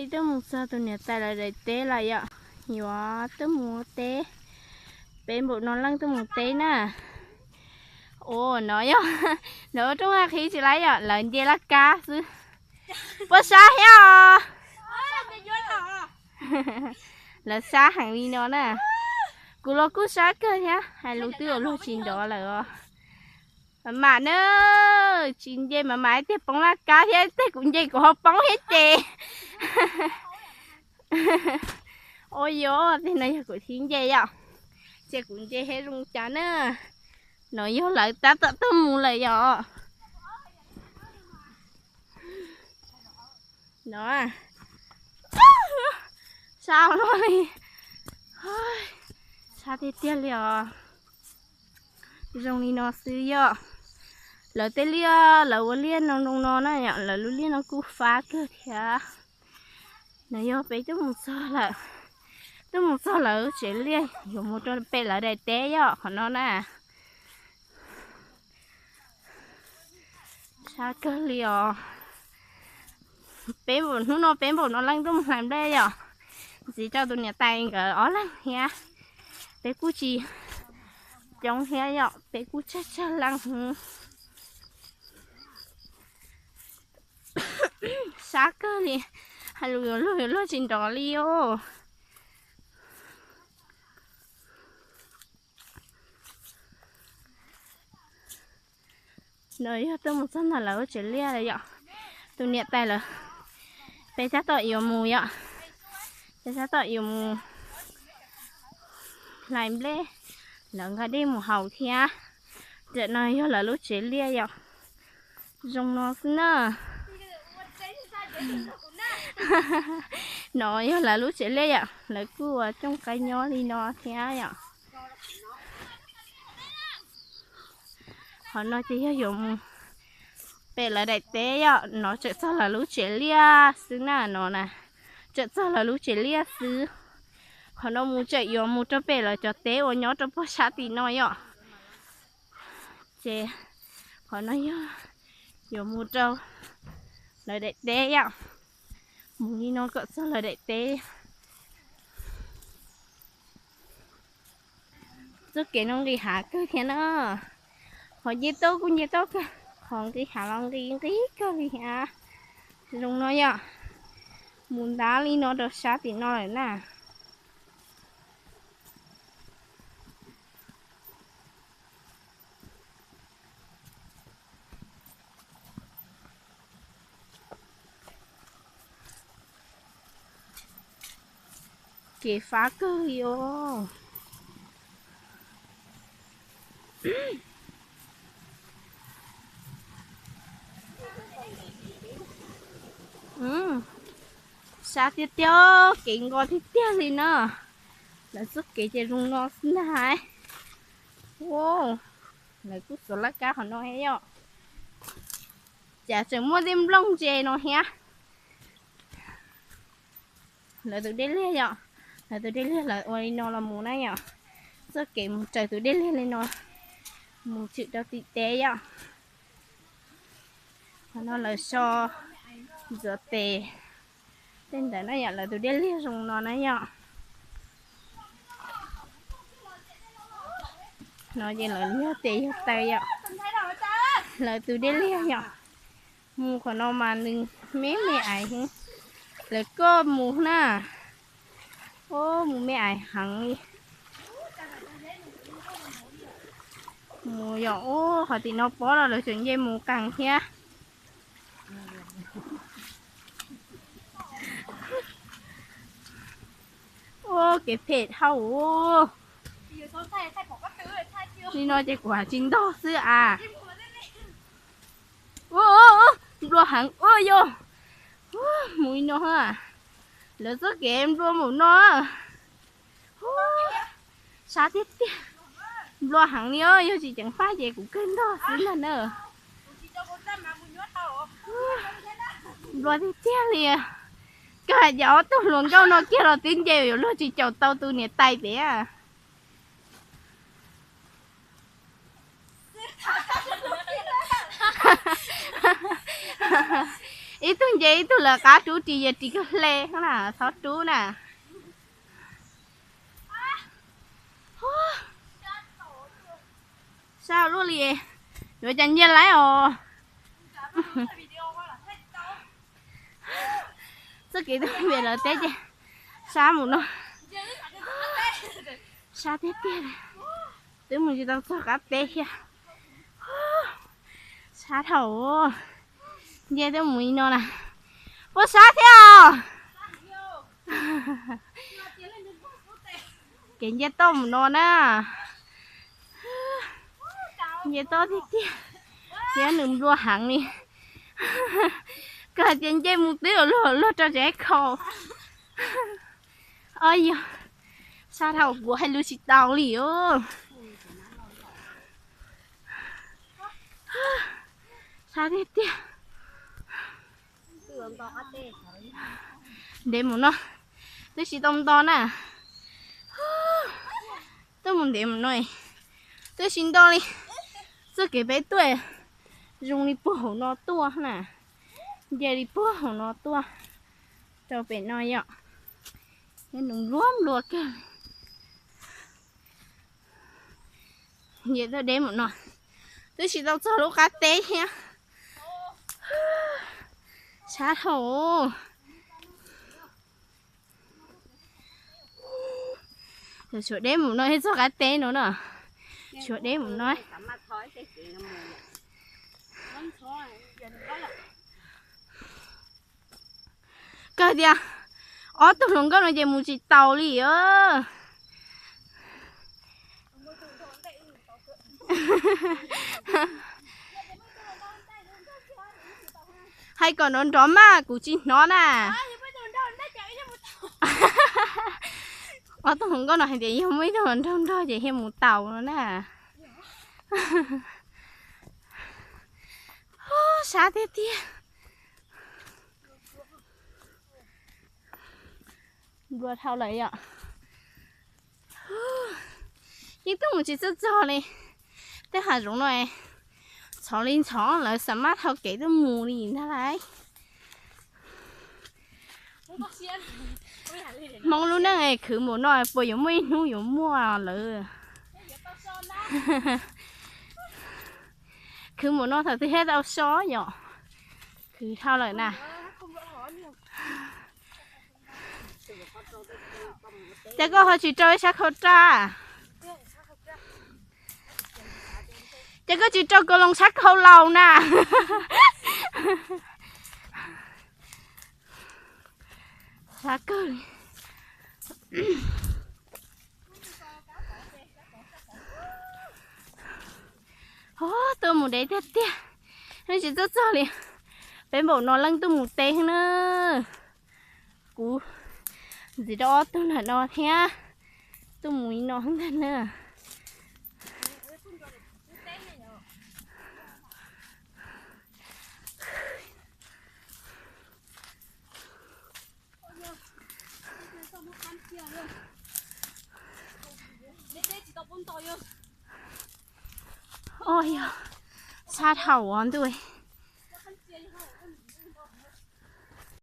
Twb mus txog tus niam tais lawv daim teb lawm yom, yuav twb mus teb, peb npaum no leej twb mus teb na. Ua no yog lawv ua rooj qhib tsis laib yom, lawv nce laj kab xwb. Puas sab thiab os? Lawv sab heev li no na. Kuv los kuj sab kawg thiab, hais lus twb ua luag tsis nrov lawm os. Mam mam na, tsis nce mam mam tiag, poob laj kab thiab, tej kuv nce kuv ho poob thiab ces. Ua yog tej no yog kuv thib nce yom, ces kuv nce thiab zoo cas na. No yog lawv tab tom tuaj mus lawm yom. No, sab luaj li, sab tiag tiag li os. Zoo li no xwb yom. Lawv tej liaj, lawv ua liaj no zoo no na yom, lawv lub liaj no kuj fab kawg thiab. No yog peb twb mus txog lawm, twb mus txog lawv tsev liaj, yuav mus rau pem lawv daim teb yom, qhov no na. Sab kawg li os. Peb npaum hnub no peb npaum no leej twb mus hlais nplej yom. Ntxiv rau tus niam tais nkawd ob leeg thiab. Peb kuj tsis coob thiab yom, peb kuj tsawg tsawg leej. Sab kawg li, hais lus yuav luag yuav luag tsis nrov li os. No yog tuaj mus txog ntawm lawv lub tsev liaj lawm yom. Tus niam tais lawv, peb tab tom yuav mus yom, peb tab tom yuav mus hlais nplej, lawv nqa dej mus haus thiab. Ntawm no yog lawv lub tsev liaj yom. Zoo no xwb na. No yog lawv lub tsev liaj yom, lawv kuj ua rooj qhib nyob li no thiab yom. Qhov no ces yog yuav mus pem lawv daim teb yom, no tseem txog lawv lub tsev liaj xwb na no na. Tseem txog lawv lub tsev liaj xwb. Qhov no mus tseem yuav mus rau pem lawv cov teb uas nyob rau puag sab tim no yom. Ces qhov no yog yuav mus rau lawv daim teb yom. Mus li no kom txog lawv daim teb. Txoj kev no nqis hav kawg thiab na. Qhov nce tuaj kuj nce tuaj kawg, qhov nqis hav los nqis nqis kawg li thiab. Zoo no yom. Mus ntab li no rau sab tim no lawm na. Kev fab kawg li os. Sab tiag tiag, kev nkos tiag tiag li na. Lawv txoj kev ces zoo no xwb ntag. Lawv kuj xuas laj kab qhov no thiab yom. Cas tseem muaj tej nplooj ntse no thiab. Lawv tus dej liag yom, lawv tus dej liag lawv ua li no los mus na yom. Txoj kev mus raws tus dej liag li no, mus tshwm rau tim teb yom. Qhov no lawv so ntxuav tes tej ntawd na yom, lawv tus dej liag zoo no na yom. No ces lawv yog tes yog taw yom, lawv tus dej liag yom. Mus qhov no mas nws me me aiv heev, lawv koj mus na. Ub, mus me aiv heev li. Mus yom, ub, qhov tim no pob los lawv tseem nce mus qees thiab. Ub, kev phem dhau. Li no ces kuv tsis ntog xwb as. Ub, nplua heev ua yog. Mus li no, lawv txoj kev nplua npaum no. Sab tiag tiag. Nplua heev li os, yog tsis ceev faj ces kuv kawg ntog xwb ntag na. Nplua tiag tiag li. Kawg hais tias ob tug hluas nkauj no kiag los twb nce yuav luag tsis caum tau tus niam tais pem. Ib tug nce ib tug lawv qab rub ris, yog ris kawg hle na, txhob rub na. Sab luaj li, yuav cas nce laib os. Txoj kev tuaj pem lawv teb ces sab mus no, sab tiag tiag. Twb mus tsis tau txog qab teb thiab, sab dhau. Nce twb mus li no na, puas sab thiab os. Kev nce toj mus no na, nce toj tiag tiag, thiab nws nplua heev li. Koj hais tias nce mus twb luag luag rau tsev khaus. Os yog, sab dhau kuv hais lus tsis tau li os. Sab tiag tiag. Ntev mus no, twb tsis tau nto na. Twb mus ntev mus no, twb tsis nto li. Txoj kev peb tuaj zoo li puag hauv no tuaj na, nce li puag hauv no tuaj rau pem no yom. Nws nplua nplua kawg. Nce tuaj deb mus no, twb tsis tau txog lub qab teb thiab. Sab dhau. Tshuav deb mus no thiaj txog qab teb no na. Tshuav deb mus no. Kawg tias ob tug hluas nkauj no ces mus tsis taus li os. Hais kom nrov nrov mas kuv tsis hnov na. Ob tug hluas nkauj no hais tias yog muaj ib tug hluas nraug nrog ces thiaj mus taus no na. Sab tiag tiag. Nplua dhau lawm yom. Yeej tuaj mus tsis txog txog li. Tej hav zoov no txhov li ntxhov, lawv xa mab dhau kev tuaj mus li ntag lauj. Hmoob lub neej khwv mus no puas yuav muaj ib hnub yuav muaj lawm. Khwv mus no thaum twg thiaj tau so yom. Khwv dhau lawm na. Ces koj ho tsis rau ib sab khau raj, ces koj tsis rau kaus loos sab khau laus na. Sab kawg li. Tuaj mus deb tiag tiag, yeej tsis txawj txog li. Peb npaum no leej twg mus teb na. Kuv ntxiv rau ob tug ntawm no thiab, tuaj mus li no ntag na. Os, yog sab dhau os ntuj.